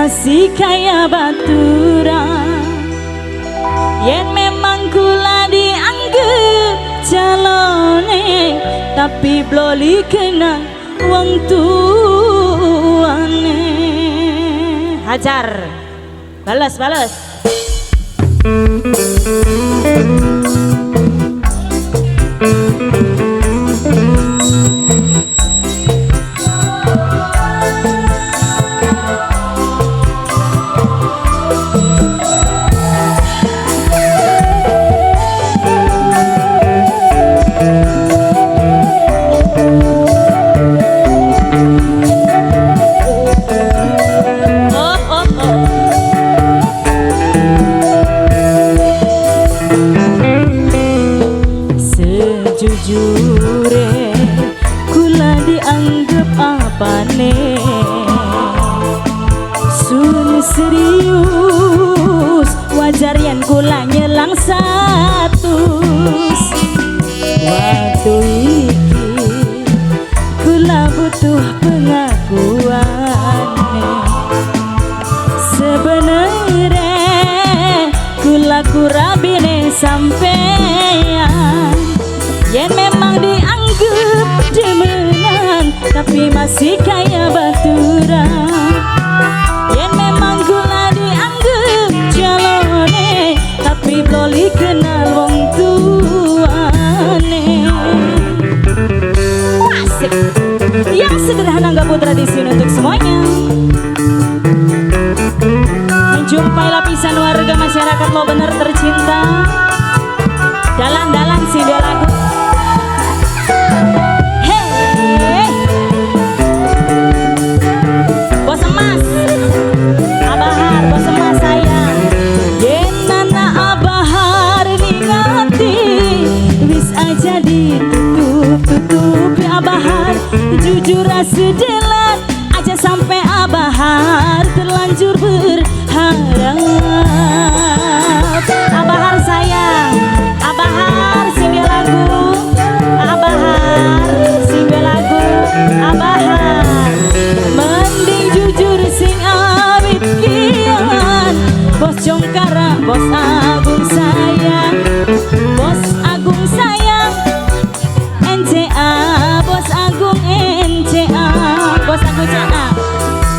Masih kaya baturan. Yen memang kula dianggep calone, tapi bloli kenal wong tuane. Hajar, balas balas. Oh, oh, oh. Sejujure kula dianggap apane, sun serius wajar yen kula nyelang 100. Waktu iki kula butuh pengakuane. Sebenere kula kurabine sampean. Yen memang dianggap demenan, tapi masih kaya baturan. Yen memang kula dianggap calone, tapi bloli kenal wong tuane. Asik. Yang sederhana nggak putra di sini untuk semuanya. Menjumpai lapisan warga masyarakat lo bener tercinta. Dalan-dalan sih dia lagu. Hey, bos emas, Abahar, bos emas sayang. Yen nana Abahar ningati, wis aja ditutup-tutupi Abahar. Jujur sedelat aja sampai Abahar terlanjur berharap. Abahar sayang, Abahar sing dia lagu, Abahar sing dia lagu, Abahar. Mending jujur sing awit kian. Bos Jongkara, bos Agung sayang, bos Agung sayang, NCA, bos Agung NCA, bos Agung CA.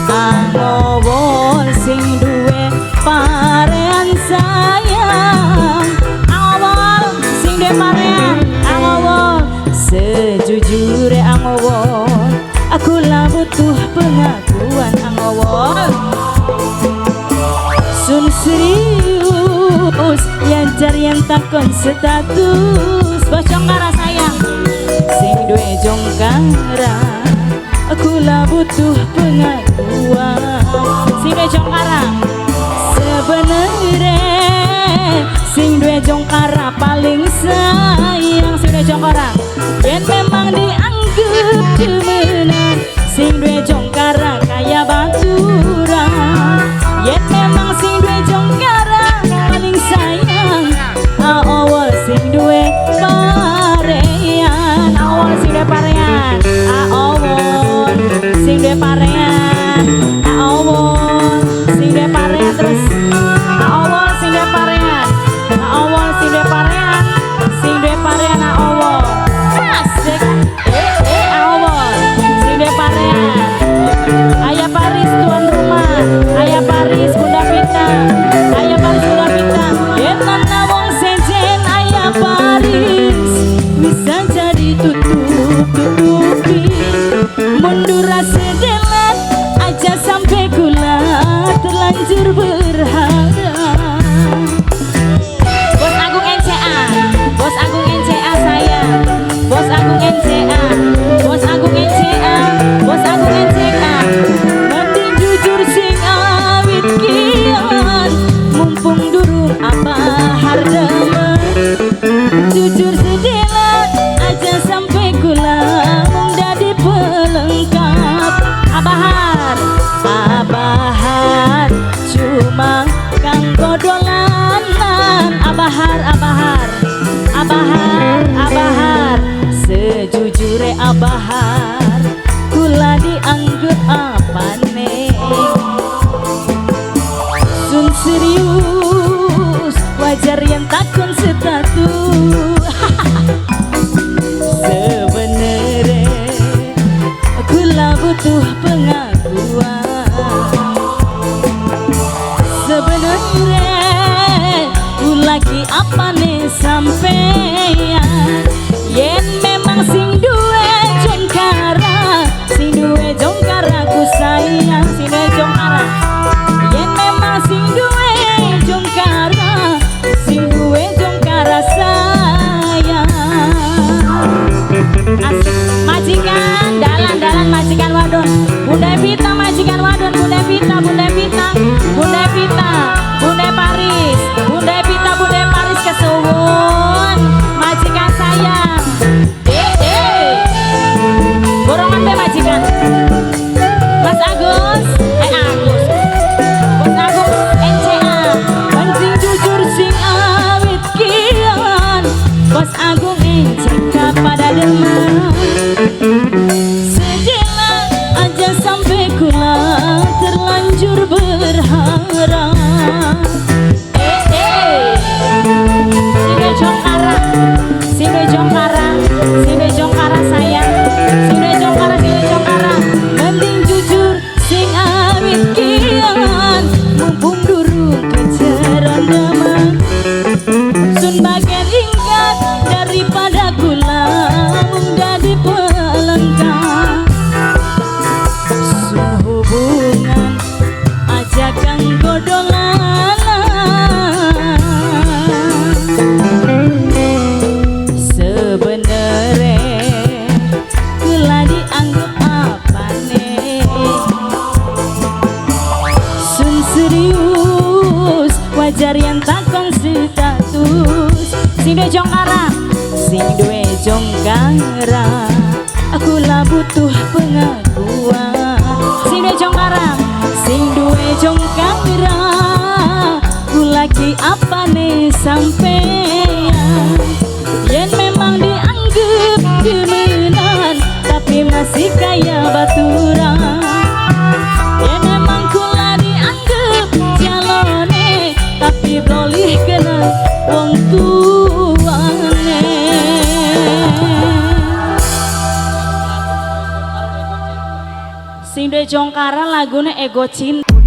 Angowol sing duwe parean sayang, Angowol sing duwe parean, Angowol sejujure Angowol, aku lah butuh pengakuan Angowol. Sun serius yang cari yang takon status. Bos Jongkara sayang, sing duwe Jongkara, aku lah butuh pengakuan. Sing duwe Jongkara, sebenere sing duwe Jongkara paling sayang. Sing duwe Jongkara, yen memang dianggap demenan, sing duwe Jongkara kaya baturan. Yen memang sing duwe Jongkara paling sayang, awal sing duwe parean, awal sing duwe parean, awal sing duwe parean, awal sing duwe parean terus, awal sing duwe parean, awal sing duwe parean, sing duwe parean awal. Asik, awal sing duwe parean. Ayah Paris tuan rumah, Ayah Paris Bunda Vita, Ayah Paris Bunda Vita. Yen nana wong sejen Ayah Paris bisa jadi tutup-tutupi. Mundur sedelat aja sampai kula terlanjur berharap. Bos Agung NCA, Bos Agung NCA sayang, Bos Agung NCA, Bos Agung NCA, Bos Agung NCA. Mending jujur sing awit kian, mumpung durung apa demen. Jujur sedelat aja sampai kula mung dadi pelengkap. Abahar, Abahar cuma Serius wajar yen takon status. Sebenere kula butuh pengakuan. Sebenere kula ki apane sampeyan? Yen memang sing duwe jongkara, sing duwe jongkara ku sayang, sing duwe jongkara. Yen memang sing duwe jongkara, sing duwe jongkara sayang. Asik. Majikan, dalan-dalan majikan wadon. Bunda Vita majikan wadon, Bunda Vita, Bunda Vita, Bunda Vita, Bunda Paris, Bunda Vita, Bunda Paris kesuwun. Majikan sayang. Eh, eh. Borongan be majikan. Mas Agus, eh Agus. Bos Agus NCA. Pancing jujur sing awit kian. Bos Agung NCK pada demen. Sejela aja sampai kula terlanjur berharap. Eh eh. Sing jongkara, sing jongkara, sing jongkara sayang, sing jongkara, sing jongkara. Mending jujur sing awit kian, mumpung durung kejeron demen. Sun bagian ingkat daripada kula mung dadi pelengkap. Sun hubungan aja kanggo dolanan. Sebenere kula dianggap apane? Sun serius wajar yen takon status. Sing duwe jongkara, sing duwe jongkara, aku lah butuh pengakuan. Sing duwe jongkara, sing duwe jongkara, ku lagi apane sampean? Yen memang dianggap demenan, tapi masih kaya baturan. Yen memang kula dianggap calone, tapi boleh kena wong tuane. Sing duwe jongkara lagune ego cinta.